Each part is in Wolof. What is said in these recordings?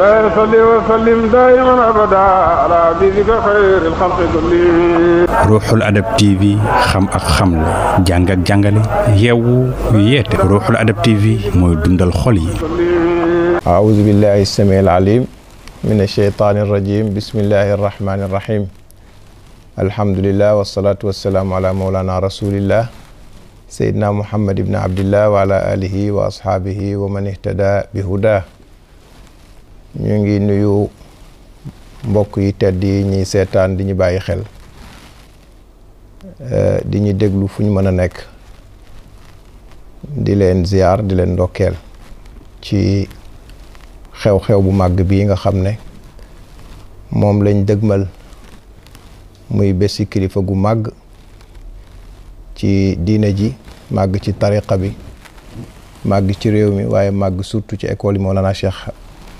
لا يصلي وسلم دائما أبدا على حبيبك خير الخلق كلهم. Ruuxul Adab TV xam ak xamle jàng ak jàngale yeewu yeete Ruuxul Adab TV mooy dundal xol yi. أعوذ بالله السميع العليم من الشيطان الرجيم بسم الله الرحمن الرحيم الحمد لله والصلاة والسلام على مولانا رسول الله سيدنا محمد بن عبد الله وعلى آله وأصحابه ومن اهتدى بهداه. ñu ngi nuyu mbokk yi tedd yi ñuy seetaan di ñu bàyyi xel di ñu déglu fu ñu mën a nekk di leen ziar di leen ndokkeel ci xew-xew bu màgg bii nga xam ne moom lañ dëgmal muy bési kilifa gu màgg ci diine ji màgg ci tariqa bi màgg ci réew mi waaye màgg surtout ci école yi Mawlana Cheikh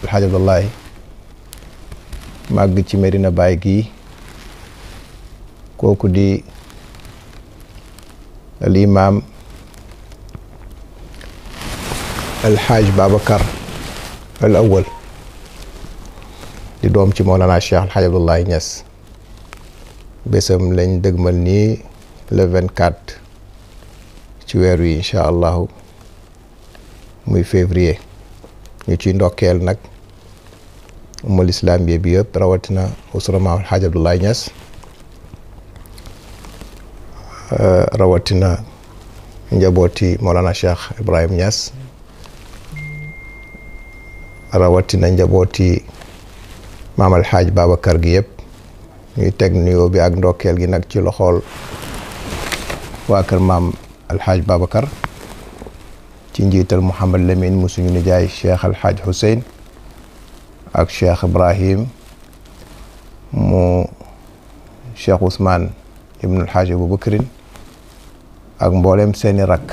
El Hadj Abdallahi màgg ci Medina Baye gii kooku di al imam El Hadj Babacar al awal di doom ci Mawlana Cheikh El Hadj Abdallahi Niass bésam lañ dëgmal nii le 24 ci weer wi incha allahu muy février ñu ciy ndokkeel nag umal islam bi yëpp rawatina usra Maam El Hadj Abdallahi Niass rawatina njabooti Mawlana Cheikh Ibrahim Niass rawatina njabooti Maam El Hadj Babacar gi yëpp ñuy teg nuyoo bi ak ndokkeel gi nag ci loxool waa kër Maam El Hadj Babacar ci njiital Mouhamad Lamine mu suñu nijaay Cheikh El Hadj Hussein ak Cheikh Ibrahim mu Cheikh Ousmane ibn El Hadj Aboubacrin ak mboolem seeni rakk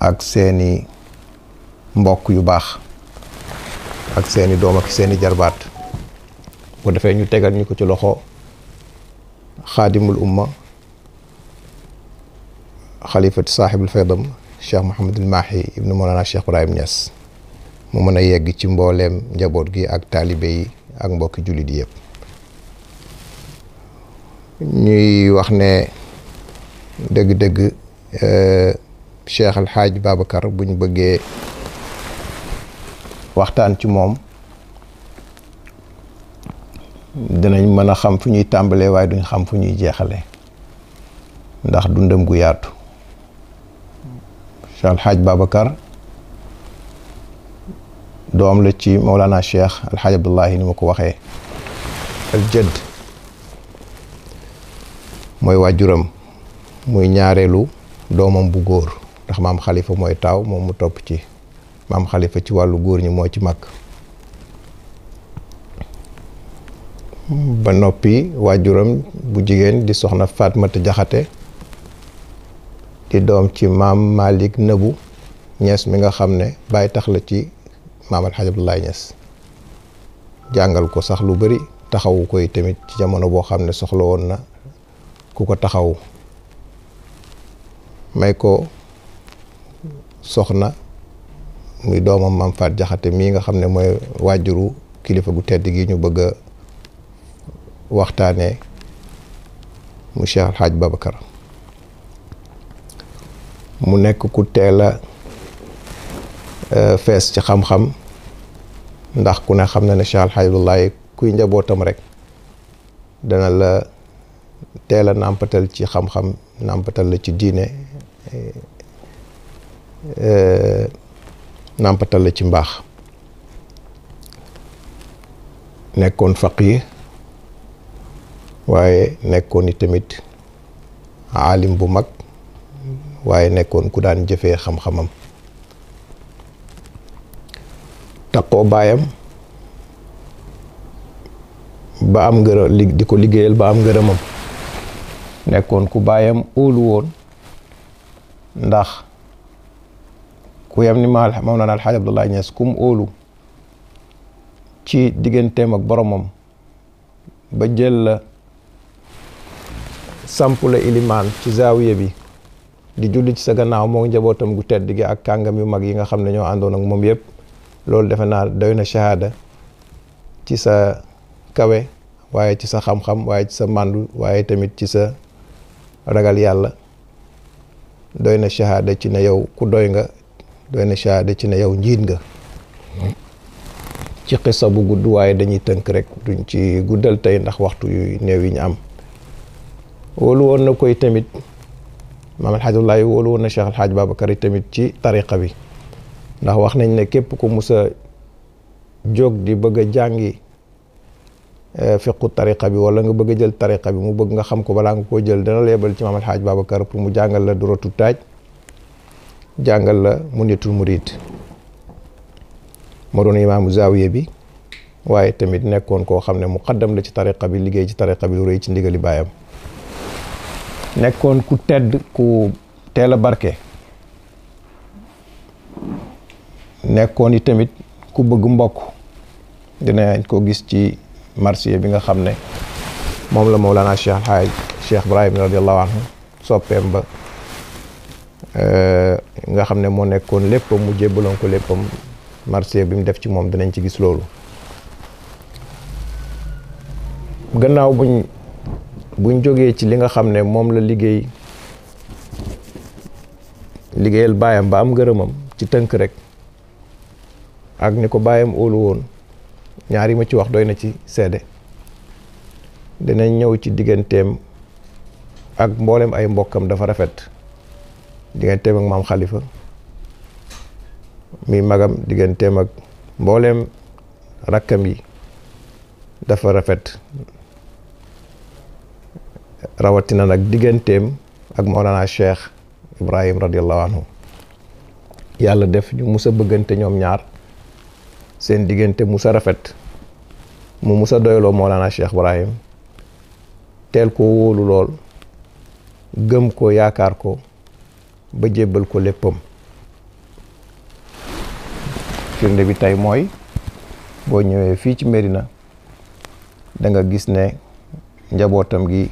ak seeni mbokk yu baax ak seeni doom ak seeni jarbaat bu defee ñu tegal ñu ko ci loxo xaadimul umma xalifati saaxibul faydam Cheikh Mouhamadul Mahi ibnu Mawlana Cheikh Ibrahim Niass mu mën a yegg ci mbooleem njaboot gi ak taalibe yi ak mbokki jullit yi yëpp ñuy wax ne dëgg-dëgg Cheikh El Hadj Babacar bu ñu bëggee waxtaan ci moom dinañ mën a xam fu ñuy tàmbalee waaye duñ xam fu ñuy jeexale ndax dundam gu yaatu Cheikh El Hadj Babacar doom la ci Mawlana Cheikh El Hadj Abdallahi ni ma ko waxee al jëdd mooy waajuram muy ñaareelu doomam bu góor ndax maam xalifa mooy taaw moom mu topp ci maam xalifa ci wàllu góor ñi moo ci mag ba noppi waajuram bu jigéen di soxna Fatmata Jaxate di doom ci maam Malick Nëbu Niass mi nga xam ne bàyyi tax la ci maam El Hadj Abdallahi Niass jàngal ko sax lu bari taxawu koy tamit ci jamono boo xam ne soxla woon na ku ko taxawu may ko soxna muy doomam maam Faat Jaxate mii nga xam ne mooy waajuru kilifa gu tedd gi ñu bëgg a waxtaanee mu Cheikh El Hadj Babacar mu nekk ku teel a fees ci xam-xam ndax ku ne xam na ne Cheikh El Hadj Abdallahi kuy njabootam rek dana la teel a nàmpatal ci xam-xam nàmpatal la ci diine nàmpatal la ci mbaax nekkoon faqih waaye nekkoon i tamit aalim bu mag waaye nekkoon ku daan jëfee xam-xamam taqoo baayam ba am ngërëm di ko liggéeyal ba am ngërëmam nekkoon ku baayam óolu woon ndax ku yem ni Mawlana El Hadj Abdallahi Niass kum óolu ci digganteem ak boromam ba jël la samp la ilimaan ci zaawiya bi di julli ci sa gannaaw moo njabootam gu tedd gi ak kàngam yu mag yi nga xam ne ñoo àndoon ak moom yëpp loolu defe naa doy na shahada ci sa kawe, waaye ci sa xam-xam, waaye ci sa màndu, waaye tamit ci sa ragal yàlla. doy na shahada ci ne yow ku doy nga, doy na shahada ci ne yow njiit nga. ci xissa bu gudd waaye dañuy tënk rek, duñ ci guddal tey ndax waxtu yu néew yi ñu am. wóolu woon na koy tamit maam alxaaj Abdoulaye wóolu woon na Cheikh alxaaj Babacar yi tamit ci tariqa bi, ndax wax nañ ne képp ku musa jóg di bëgg a jàngi fiqu tariqa bi wala nga bëgg a jël tariqa bi mu bëgg nga xam ko balaa nga koo jël, dana la yebal ci maam alxaaj Babacar pour mu jàngal la duratu taaj, jàngal la muniyatul murid. moo doon imaamu zaawiya bi, waaye tamit nekkoon koo xam ne muqaddam la ci tariqa bi, liggéey ci tariqa bi lu rëy ci ndigali baayam. nekkoon ku tedd, ku teel a barke. nekkoon i tamit ku bëgg mbokk. dinañ ko gis ci marsiya bi nga xam ne moom la Mawlana Cheikh Alhaaj Cheikh Ibrahim radiallahu anhu soppeem ba nga xam ne moo nekkoon léppam, mu jébbaloon ko léppam. marsiya bi mu def ci moom dinañ ci gis loolu. gannaaw buñ jógee ci li nga xam ne moom la liggéeyal baayam ba am ngërëmam ci tënk rek, ak ni ko baayam óolu woon, ñaar yi ma ci wax doy na ci seede. dinañ ñëw ci digganteem ak mboolem ay mbokkam dafa rafet. digganteem ak maam Khalifa mi magam, digganteem ak mboolem rakkam yi dafa rafet. rawatina nag digganteem ak Mawlana Cheikh Ibrahim radiallahu anhu. yàlla def ñu musa bëggante ñoom ñaar, seen diggante musa rafet, mu musa doyloo Mawlana Cheikh Ibrahim, teel ko wóolu lool, gëm ko, yaakaar ko, ba jébbal ko léppam. firnde bi tey mooy boo ñëwee fii ci Medina da nga gis ne njabootam gi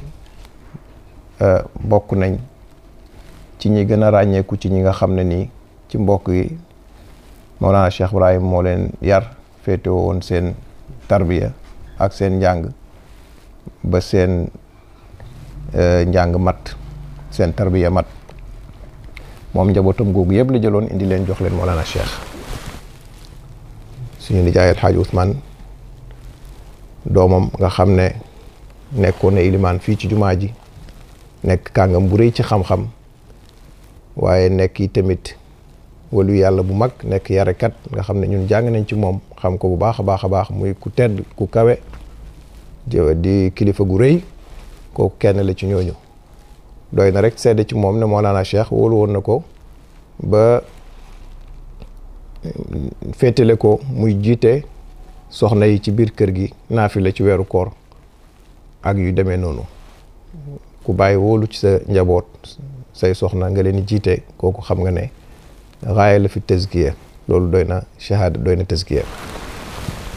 bokk nañ ci ñi gën a ràññeeku ci ñi nga xam ne nii ci mbokk yi Mawlana Cheikh Ibrahim moo leen yar, féete woon seen tarbiya ak seen njàng ba seen njàng mat, seen tarbiya mat. moom njabootam googu yëpp la jëloon indi leen jox leen Mawlana Cheikh. suñu nijaay Alxaaji Ousmane doomam nga xam ne nekkoon na ilimaan fii ci jumaa ji, nekk kàngam bu rëy ci xam-xam, waaye nekk yi tamit walu yàlla bu mag, nekk yarekat nga xam ne ñun jàng nañ ci moom, xam ko bu baax a baax a baax, muy ku tedd, ku kawe, di kilifa gu rëy. kooku kenn la ci ñooñu. doy na rek seede ci moom ne Mawlana Cheikh wóolu woon na ko ba féetale ko muy jiite soxna yi ci biir kër gi naafila ci weeru koor ak yu demee noonu. ku bàyyi wóolu ci sa njaboot, say soxna nga leen di jiite, kooku xam nga ne raaya la fi tazkiya. loolu doy na shahada, doy na tazkiya.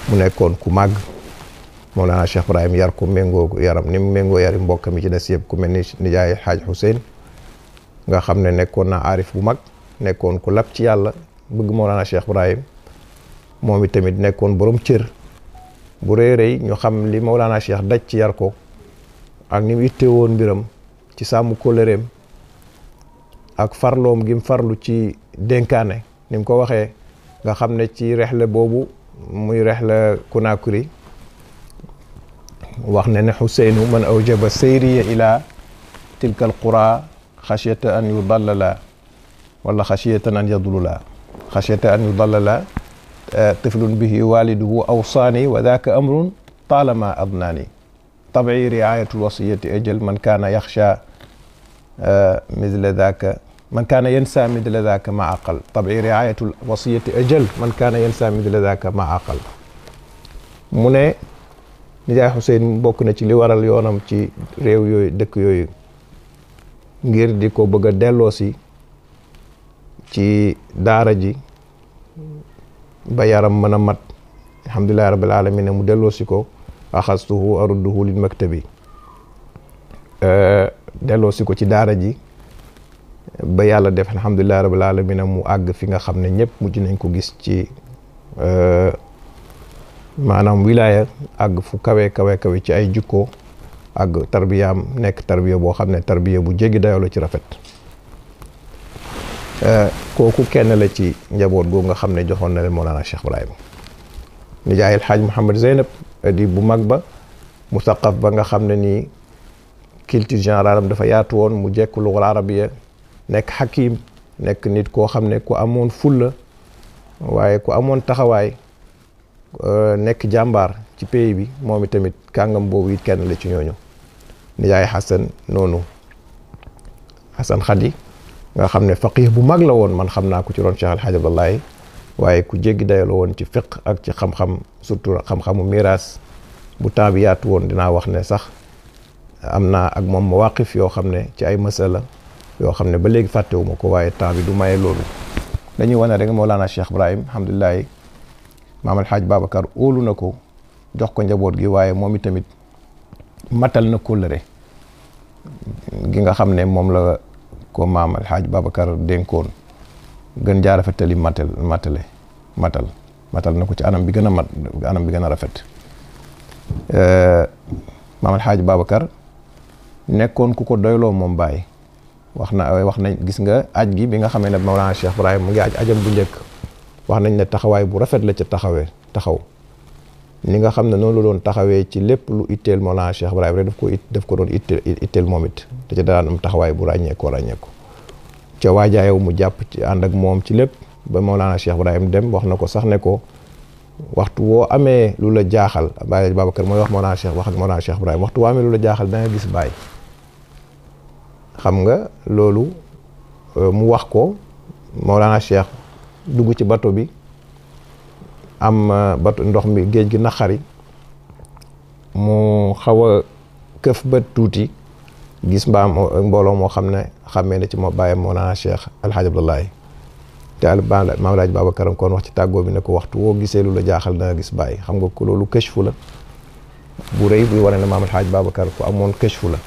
mu nekkoon ku màgg, Mawlana Cheikh Ibrahim yar ko méngoo yaram ni mu méngoo yari mbokkam yi ci des yëpp, ku mel ni nijaay Xaaj Hussein nga xam ne nekkoon na aarif bu mag, nekkoon ku lab ci yàlla, bëgg Mawlana Cheikh Ibrahim. moom it tamit nekkoon borom cër bu rëy rëy. ñu xam li Mawlana Cheikh daj ci yar ko, ak ni mu itte woon mbiram ci sàmm kóllëreem, ak farloom gi mu farlu ci dénkaane ni mu ko waxee. nga xam ne ci rexle boobu muy rexle Conakry wax ne Xuseynu man awjaba sayriya ila tilka alqura xashyata an yudallala wala xashyatan an yadlula. xashyata an yudallala tiflun bihi waliduhu awsaani wa daaka amrun taalama adnaani. tabii riayatul wasiyati ajal man kaana yaxsha misla daaka man kaana yansa misla daaka ma aqal. tabii riayatul wasiyati ajal man kaana yansa misla daaka ma aqal. mu ne nijaay Xuseyn bokk na ci li waral yoonam ci réew yooyu, dëkk yooyu, ngir di ko bëgg a delloosi ci daara ji ba yaram mën a mat. alhamdulillahi rabbil alamin mu delloosi ko. axastuhu arudduhu lil maktabi. delloosi ko ci daara ji ba yàlla def alhamdulillahi rabbil alamin mu àgg fi nga xam ne ñëpp mujj nañ ko gis ci maanaam wilaaya àgg fu kawe ci ay jikko àgg tarbiyaam nekk tarbiya boo xam ne tarbiya bu jéggi dayoo la ci rafet. kooku kenn la ci njaboot googu nga xam ne joxoon na leen Mawlana Cheikh Ibrahim. nijaayil Xaaj Mouhamed Zeynab di bu mag ba musaqaf ba nga xam ne nii culture générale am dafa yaatu woon mu jekk lugal arabiya nekk hakim nekk nit koo xam ne ku amoon fulla waaye ku amoon taxawaay nekk jàmbaar ci pays bi moom itamit kàngam boobu it kenn la ci ñooñu. nijaay Xasan noonu Xasan Xadi nga xam ne faqih bu mag la woon man xam naa ko ci ron Cheikh El Hadj Abdallahi waaye ku jéggi dayo la woon ci fiqh ak ci xam-xam surtout xam-xamu miraas bu temps bi yaatu woon dinaa wax ne sax am naa ak moom mawaqif yoo xam ne ci ay masala yoo xam ne ba léegi fàttewuma ko waaye temps bi du maye loolu. dañuy wane rek Mawlana Cheikh Ibrahim alhamdulilah maam Alhaaj Babacar óolu na ko jox ko njaboot gi waaye moom itamit matal na kóllëre gi nga xam ne moom la ko maam Alhaaj Babacar dénkoon gën jaa rafetali matal na ko ci anam bi gën a mat anam bi gën a rafet. maam Alhaaj Babacar nekkoon ku ko doyloo moom Baye wax nañ gis nga aj gi bi nga xamee ne Mawlana Cheikh Ibrahim mu ngi ajam bu njëkk wax nañ ne taxawaay bu rafet la ca taxaw ni nga xam ne noonu la doon taxawee ci lépp lu itteel Mawlana Cheikh Ibrahim rek daf ko doon itteel moom it da ca daan am taxawaay bu ràññeekoo ca waajaayow mu jàpp ci ànd ak moom ci lépp ba Mawlana Cheikh Ibrahim dem wax na ko sax ne ko waxtu woo amee lu la jaaxal Baye Babacar mooy wax Mawlana Cheikh wax ak Mawlana Cheikh Ibrahim waxtu woo amee lu la jaaxal da nga gis Baye xam nga loolu mu wax ko Mawlana Cheikh dugg ci bato bi am bato ndox mi géej gi naqari mu xaw a këf bët tuuti gis mbooloo moo xam ne xàmmee na ci moo bàyyam Mawlana Cheikh Alhaaj Abdallahi te maam Alhaaj Babacar kon wax ci tàggoo bi ne ko waxtu woo gisee lu la jaaxal da nga gis Baye xam nga ko loolu këchfu la bu rëy buy wane ne maam Alhaaj Babacar ku amoon këchfu la.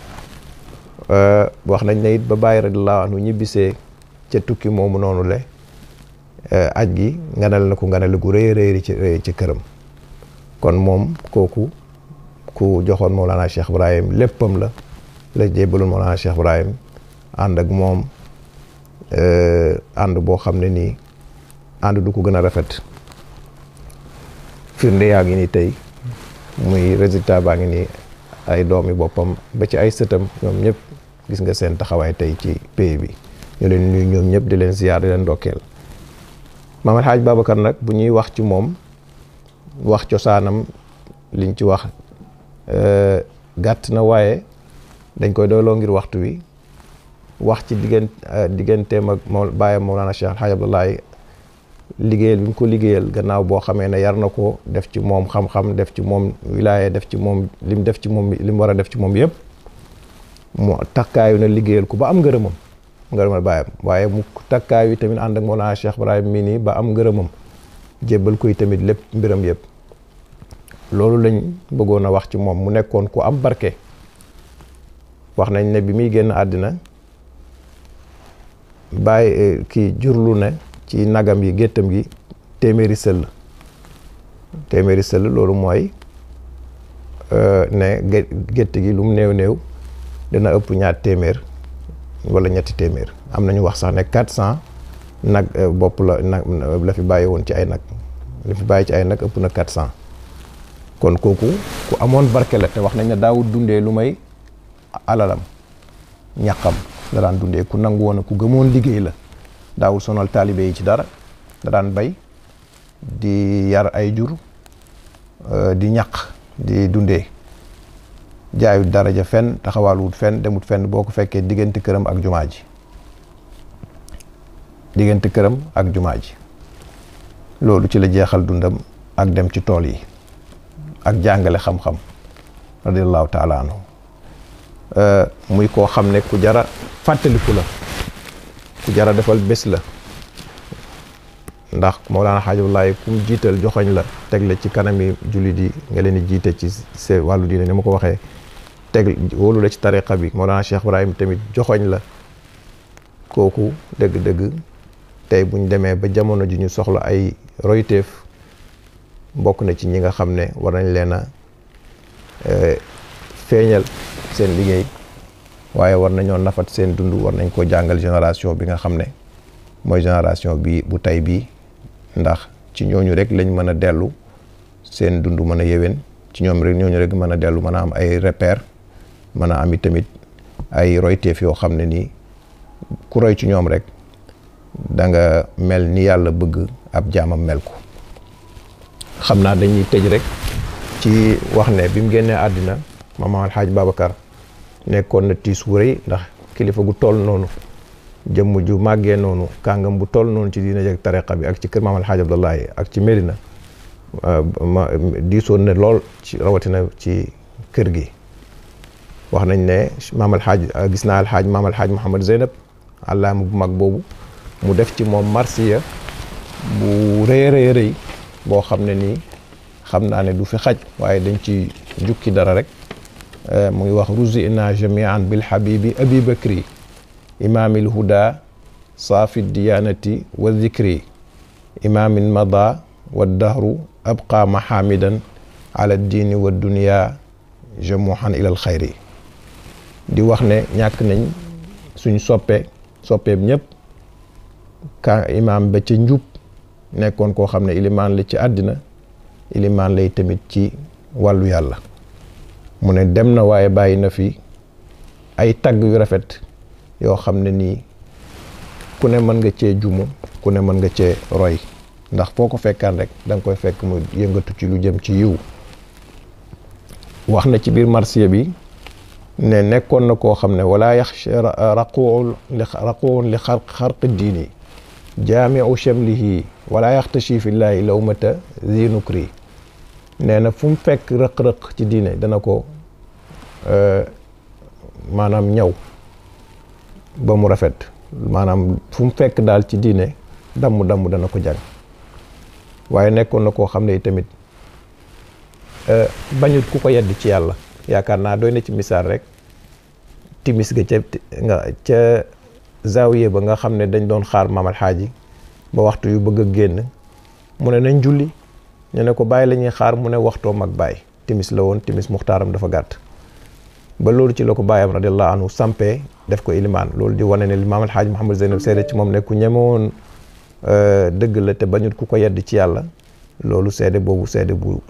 wax nañ ne it ba Baye radiyallahu anhu ñibbisee ca tukki moomu noonu le aj gi nganal na ko nganal gu rëy ci këram kon moom kooku ku joxoon Mawlana Cheikh Ibrahim léppam la jébbaloon Mawlana Cheikh Ibrahim ànd ak moom ànd boo xam ne nii ànd du ko gën a rafet firnde yaa ngi nii tey muy résultat baa ngi nii ay doomi boppam ba ci ay sëtam ñoom ñëpp gis nga seen taxawaay tey ci pays bi ñu leen nuyu ñoom ñëpp di leen ziyaar di leen ndokkeel. maam Alhaaj Babacar nag bu ñuy wax ci moom wax cosaanam liñ ci wax gàtt na waaye dañ koy doyloo ngir waxtu wi wax ci digganteem ak baayam Mawlana Cheikh Alhaaj Abdallahi liggéeyal bi mu ko liggéeyal gannaaw boo xamee ne yar na ko def ci moom xam-xam def ci moom wilaaya def ci moom lim def ci moom li mu war a def ci moom yëpp mu takkaayu na liggéeyal ko ba am ngërëmal baayam waaye mu takkaayu tamit ànd ak Mawlana Cheikh Ibrahim mii nii ba am ngërëmam jébbal koy tamit lépp mbiram yëpp loolu lañ bëggoon a wax ci moom mu nekkoon ku am barke. wax nañ ne bi muy génn àddina Baye kii jurlu ne ci nagam yi géttam gi téeméeri sëll loolu mooy ne gétt gi lu mu néew dina ëpp ñaar téeméer wala ñetti téeméer am nañu wax sax ne 400 nag bopp la fi bàyyi woon ci ay nag la fi bàyyi ci ay nag ëpp na 400 kon kooku ku amoon barke la te wax nañ ne daawut dundee lu may alalam ñaqam da daan dundee ku nangu woon ku gëmoon liggéey la daawul sonal taalibe yi ci dara da daan bay di yar ay jur di ñaq di dundee jaayut daraja fenn taxawaaluwut fenn demut fenn boo ko fekkee diggante këram ak jumaa ji loolu ci la jeexal dundam ak dem ci tool yi ak jàngale xam-xam radiyallahu taala anhu muy koo xam ne ku jara fàttaliku la ku jara defal bés la ndax Mawlana Hadj Abdoulaye ku mu jiital joxoñ la teg la ci kanami jullit yi nga leen di jiite ci se wàllu diine ni ma ko waxee teg wóolu la ci tariqa bi Mawlana Cheikh Ibrahim tamit joxoñ la kooku dëgg-dëgg tey buñ demee ba jamono ji ñu soxla ay royteef bokk na ci ñi nga xam ne war nañ leen a feeñal seen liggéey waaye war nañoo nafat seen dund war nañ ko jàngal génération bi nga xam ne mooy génération bi bu tey bii ndax ci ñooñu rek lañ mën a dellu seen dund mën a yéwén ci ñooñu rek mën a dellu mën a am ay repère mën a am tamit ay royteef yoo xam ne nii ku roy ci ñoom rek da nga mel ni yàlla bëgg ab jaamam mel ko. xam naa dañuy tëj rek ci wax ne bi mu génnee àddina Maam Alxaaj Babacar nekkoon na tiis wu rëy ndax kilifa gu toll noonu jëmm ju màggee noonu kàngam bu toll noonu ci diina ak tariqa bi ak ci kër Maam Alxaaj Abdullahi ak ci Medina diisoon na lool ci rawatina ci kër gi. wax nañ ne Maam Alxaaj gis naa Alxaaj Maam Alxaaj Mouhamad Zeynab àllaama bu mag boobu mu def ci moom marsiya bu rëy boo xam ne nii xam naa ne du fi xaj waaye dañ ci jukki dara rek mu ngi wax ruzina jamian bil habibi abi bakri imamil huda saafi diyanati wa dhikri imamin mada wa dahru abqa mahamidan ala diini wa dunya jamuhan ilal xayri. di wax ne ñàkk nañ suñ soppeem ñëpp ka imam ba ca njub nekkoon koo xam ne ilimaan la ci àddina ilimaan lay tamit ci wàllu yàlla. mu ne dem na waaye bàyyi na fi ay tagg yu rafet yoo xam ne nii ku ne mën nga cee jumu ku ne mën nga cee roy ndax foo ko fekkaan rek da nga koy fekk mu yëngatu ci lu jëm ci yiw. wax na ci biir marsiya bi ne nekkoon na koo xam ne wala yaxsha raquun li xarq diini jaamiu chamlihi wala yaxtashi fillahi lawmata zi nukri. nee na fu mu fekk rëq-rëq ci diine dana ko maanaam ñaw ba mu rafet maanaam fu mu fekk daal ci diine damm dana ko jàng. waaye nekkoon na koo xam ne tamit bañut ku ko yedd ci yàlla. yaakaar naa doy na ci misaal rek timis ga ca zaawiye ba nga xam ne dañ doon xaar Maam Alxaaji ba waxtu yu bëgg a génn mu ne nañ julli ñu ne ko bàyyi la ñuy xaar mu ne waxtoo mag bàyyi timis la woon timis muxtaaram dafa gàtt. ba loolu ci la ko bàyyam radiallahu anhu sampee def ko ilimaan loolu di wane ne Maam Alxaaji Mouhamad Zeynab seede ci moom ne ku ñemewoon dëgg la te bañut ku ko yedd ci yàlla. loolu seede bu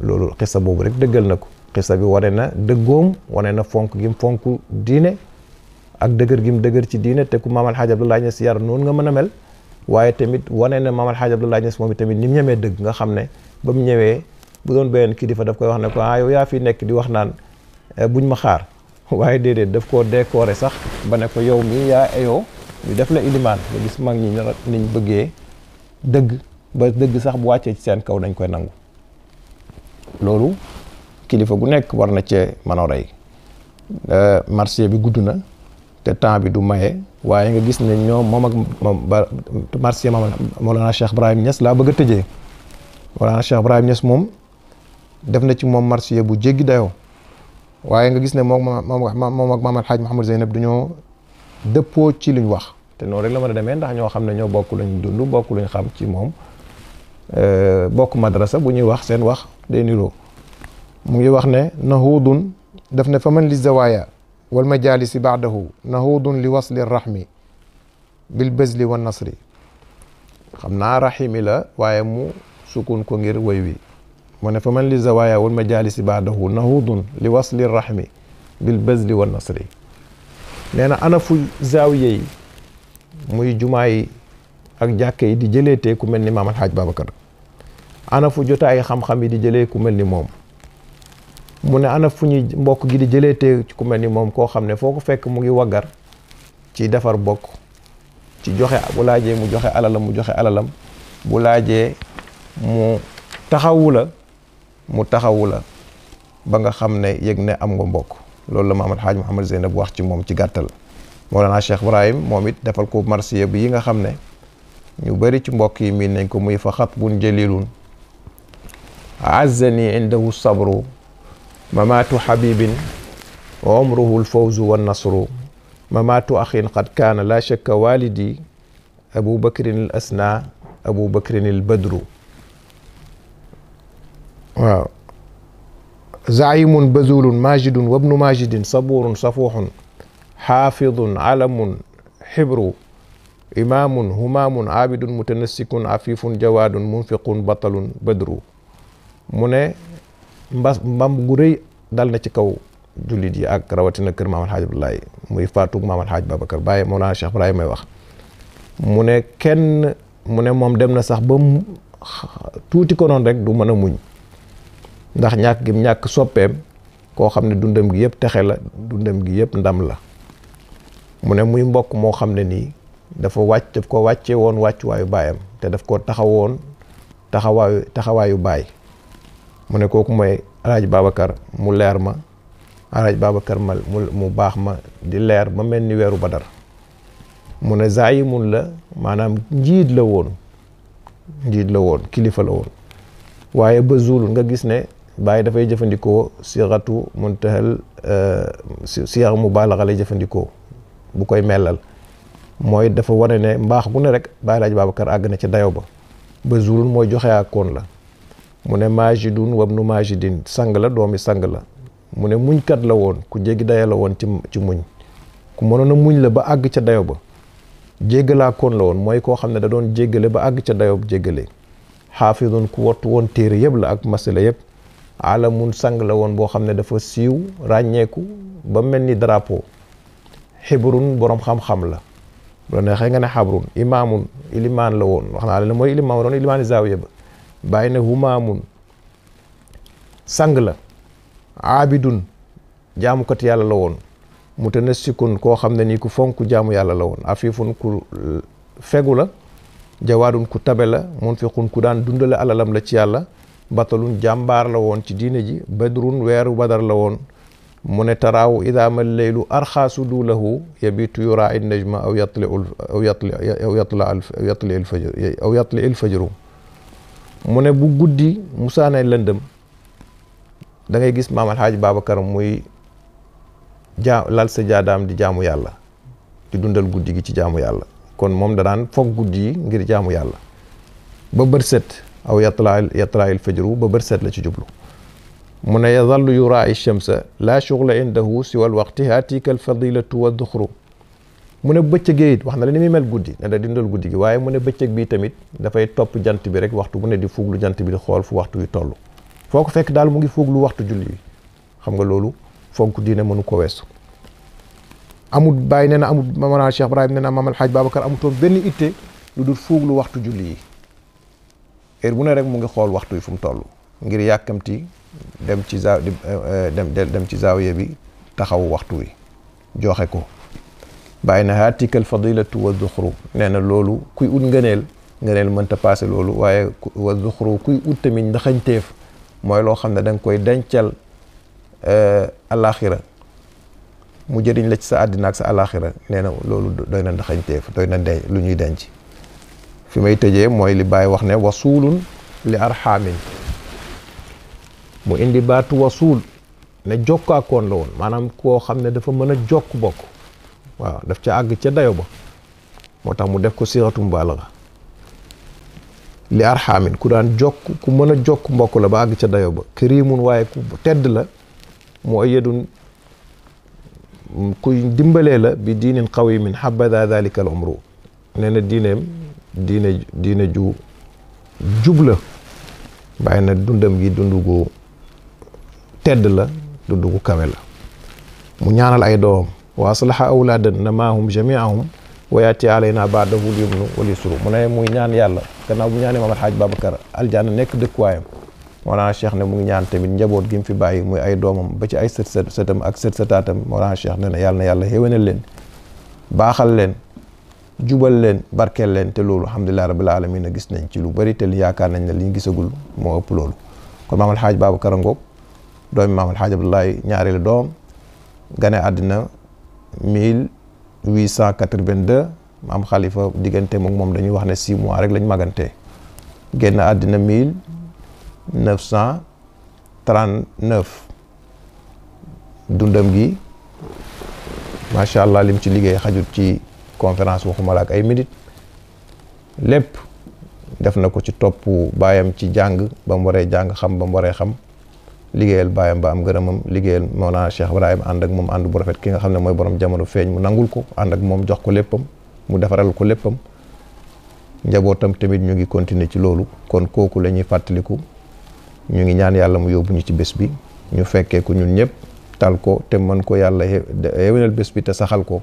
loolu xissa boobu rek dëggal na ko. xissa bi wane na dëggoom wane na fonk gim fonk diine ak dëgër gim dëgër ci diine te ku Maam Alxaaji Abdoulaye Niass yar noonu nga mën a mel. waaye tamit wane na Maam Alxaaji Abdoulaye Niass moom tamit ni mu ñemee dëgg nga xam ne ba mu ñëwee bu doon benn kilifa daf koy wax ne ko yow yaa fi nekk di wax naan buñ ma xaar waaye déedéet daf koo décoré sax ba ne ko yow mi yaa eyoo ñu def la ilimaan nga gis mag ñi niñ bëggee dëgg ba dëgg sax bu wàccee ci seen kaw dañ koy nangu. loolu kilifa gu nekk war na cee mën a roy. marché bi gudd na te temps bi du maye waaye nga gis ne ñoom moom ak marché Mawlana Cheikh Ibrahim Niass laa bëgg a tëjee. Mawlana Cheikh Ibrahim Niass moom def na ci moom marché bu jéggi dayoo waaye nga gis ne moom ak Maam Alxaaj Mouhamad Zeynab dañoo dëppoo ci luñ wax te noonu rek la mën a demee ndax ñoo xam ne ñoo bokk luñ dund bokk luñ xam ci moom bokk madrasa bu ñuy wax seen wax day niroo. mu ngi wax ne nahudun daf ne fa man li zawaya wal majalisi baadahu nahudun li wasli rahmi bil bazli wa nasri. xam naa rahimi la waaye mu sukun ko ngir woy wi mu ne fa man li zawaya wal majalisi baadahu nahudun li wasli rahmi bil bazli wa nasri. nee na ana fu zaawiye yi muy jumaa yi ak jàkke yi di jëleetee ku mel ni Maam Alxaaj Babacar. ana fu jotaay xam-xam yi di jëlee ku mel ni moom. mu ne ana fu ñuy mbokk gi di jëleetee ci ku mel ni moom koo xam ne foo ko fekk mu ngi waggar ci defar bokk ci joxe bu laajee mu joxe alalam bu laajee mu taxawu la ba nga xam ne yëg ne am nga mbokk. loolu la Maam Alxaaj Mouhamad Zeynab wax ci moom ci gàttal. Mawlana Cheikh Ibrahim moom it defal ko marsiya bi yi nga xam ne ñu bari ci mbokk yi miin nañ ko muy fa xatbun jalilun azzani indahu sabru mamaatu habibin wa umruhu alfawzu wa nasru mamaatu axin qad kaana la shakka walidi abu bakrin al asna abu bakrin al badru. waaw zaimun bazulun majidun wabnu majidin saburun safuxun xaafidun alamun xibru imaamun humaamun aabidun mutanassikun afifun jawaadun munfiqun batalun badru mu ne mbam gu rëy dal na ci kaw jullit yi ak rawatina kër Maam Alxaaj Abdoulaye muy faatug Maam Alxaaj Babacar Baye Mawlana Cheikh Ibrahima may wax mu ne kenn mu ne moom dem na sax ba tuuti ko noonu rek du mën a muñ ndax ñàkk gi ñàkk soppeem koo xam ne dundam gi yëpp texe la dundam gi yëpp ndam la mu ne muy mbokk moo xam ne nii daf ko wàcce woon wàccuwaayu baayam te daf ko taxawoon taxawaayu baay mu ne kooku mooy Alaaji Babacar mu leer ma Alaaji Babacar mu baax ma di leer ba mel ni weeru Badar mu ne zaayimun la maanaam njiit la woon kilifa la woon waaye ba zulul nga gis ne Baay dafay jëfandikoo siratu muntahal siyar mubaalaxa lay jëfandikoo bu koy mellal mooy dafa wane ne mbaax gu ne rek Baay Alaaji Babacar àgg na ci dayo ba zulul mooy joxe akoon la mu ne majidun wabnu majidin sang la doomi sang la mu ne muñkat la woon ku jéggi dayo la woon ci muñ ku mënoon a muñ la ba àgg ca dayo ba jéggalaa koon la woon mooy koo xam ne da doon jéggale ba àgg ca dayo jéggale xaafidun ku wattu woon téere yëpp la ak masala yëpp alamun sang la woon boo xam ne dafa siiw ràññeeku ba mel ni drapeau xibrun boroom xam-xam la bu neexee nga ne xabrun imaamun ilimaan la woon wax naa la mooy ilimaan doon ilimaani zaawiya ba bàyyi ne humaamun sang la aabidun jaamukat yàlla la woon mutanassikun koo xam ne nii ku fonk jaamu yàlla la woon afifun ku fegu la jawaadun ku tabe la munfiqun ku daan dundale alalam la ci yàlla batalun jàmbaar la woon ci diine ji badrun weeru badar la woon mu ne taraaw idaama leylu arxaasu duulahu yabitu yura in najma aw yatli il fajru mu ne bu guddi musaane lëndëm da ngay gis Maam Alxaaji Babacar muy lal sa jaadaam di jaamu yàlla di dundal guddi gi ci jaamu yàlla kon moom da daan foog guddi yi ngir jaamu yàlla ba bët set aw yatla il fajru ba bët set la ci jublu mu ne yazallu yuraa shamsa la shughla indahu siwal waqti hatika al fadilatu wa duxru mu ne bëccëgee it wax na la ni muy mel guddi ne da dundal guddi gi waaye mu ne bëccëg bi tamit dafay topp jant bi rek waxtu bu ne di fuuglu jant bi di xool fu waxtu wi toll foo ko fekk daal mu ngi fuuglu waxtu julli bi xam nga loolu fonk diine mënu ko weesu amul bàyyi nee na amul Mawlana Cheikh Ibrahim nee na Maam Alxaaj Babacar amutoon benn itte lu dul fuuglu waxtu julli yi heure bu ne rek mu ngi xool waxtu yi fu mu toll ngir yàkkamti dem ci dem ci zaawiya bi taxaw waxtu wi joxe ko bàyyi na haatikal fadilatu wa zuxru nee na loolu kuy ut ngëneel mënta passé loolu waaye wa zuxru kuy ut tamit ndaxañteef mooy loo xam ne da nga koy dencal alaxira mu jëriñ la ci sa àddina ak sa alaxira nee na loolu doy na ndaxañteef doy na lu ñuy denc fi may tëjee mooy li Baay wax ne wasuulun li arxaamin mu indi baatu wasuul ne jokkaakoon la woon maanaam koo xam ne dafa mën a jokk bokk waaw daf ca àgg ca dayo ba moo tax mu def ko siratu mubaalaga li arxaamin ku daan jokk ku mën a jokk mbokk la ba àgg ca dayo ba karimun waaye ku tedd la mu ayyadun kuy dimbalee la bi diinin qawimin habada dalika al umru nee na diine ju jubla bàyyi na dundam gi dundugu tedd la dundugu kawe la mu ñaanal ay doom wa aslaha awlaadan namaahum jamiahum wa yaati alayna baadahu lyumnu wal yusru mu ne muy ñaan yàlla gannaaw bu ñaanee Maam Alxaaj Babacar aljanna nekk dëkkuwaayam Mawlana Cheikh ne mu ngi ñaan tamit njaboot gi mu fi bàyyi muy ay doomam ba ci ay sëtam ak sëtaatam Mawlana Cheikh ne na yàlla xéwénal leen baaxal leen jubal leen barkeel leen te loolu alhamdulillahi rabbil alamin a gis nañ ci lu bari te li yaakaar nañ ne li ñu gisagul moo ëpp loolu kon Maam Alxaaj Babacar ngoog doomi Maam Alxaaj Abdoulaye ñaareelu doom gane àddina 1882 Maam Khalifa diggante moom dañuy wax ne 6 mois rek lañ magante génn àddina 1939 dundam gi macha allah lim ci liggéey xajut ci conférence waxuma la ak ay minutes lépp def na ko ci topp baayam ci jàng ba mu waree jàng xam ba mu waree xam liggéeyal baayam ba am gërëmam liggéeyal Mawlana Cheikh Ibrahim ànd ak moom ànd bu rafet ki nga xam ne mooy borom jamono feeñ mu nangul ko ànd ak moom jox ko léppam mu defaral ko léppam njabootam tamit ñu ngi continuer ci loolu kon kooku la ñuy fàttaliku ñu ngi ñaan yàlla mu yóbbu ñu ci bés bi ñu fekkee ko ñun ñëpp tal ko te mën ko yàlla yewenal bés bi te saxal ko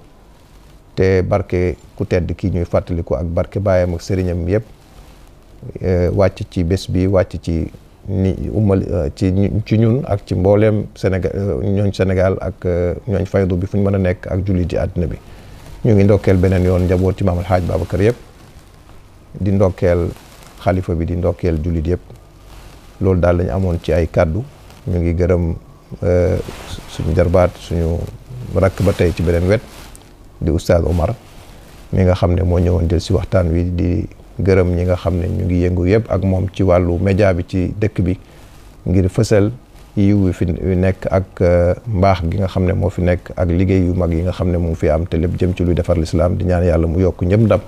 te barke ku tedd kii ñuy fàttaliku ak barke baayam ak sëriñam yëpp wàcc ci bés bi wàcc ci ni umal ci ñun ak ci mbooleem Sénégal ñooñ Sénégal ak ñooñ faydu bi fu ñu mën a nekk ak jullit ci àddina bi ñu ngi ndokkeel beneen yoon njaboot ci Maam Alhaaj Babacar yëpp di ndokkeel xalifa bi di ndokkeel jullit yëpp loolu daal lañu amoon ci ay kàddu ñu ngi gërëm suñu jarbaat suñu rakk ba tey ci beneen wet di Oustaz Omar mi nga xam ne moo ñëwoon jël si waxtaan wi di gërëm ñi nga xam ne ñu ngi yëngu yëpp ak moom ci wàllu média bi ci dëkk bi ngir fësal yiw wi fi nekk ak mbaax gi nga xam ne moo fi nekk ak liggéey yu mag yi nga xam ne mu ngi fi am te lépp jëm ci luy defar lislaam di ñaan yàlla mu yokk ñëpp ndam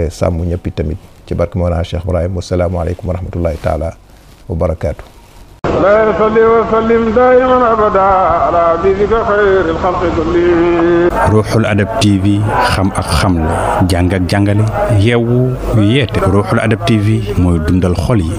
sàmm ñëppi tamit ci barke Mawlana Cheikh Ibrahim wasalaamu aleykum wa rahmatullahi taala wa barakaatu لا يصلي وسلم دائما ابدا على حبيبك خير الخلق كلهم Ruuxul Adab TV xam ak xamle jàng ak jàngale yeewu yeete Ruuxul Adab TV mooy dundal xol yi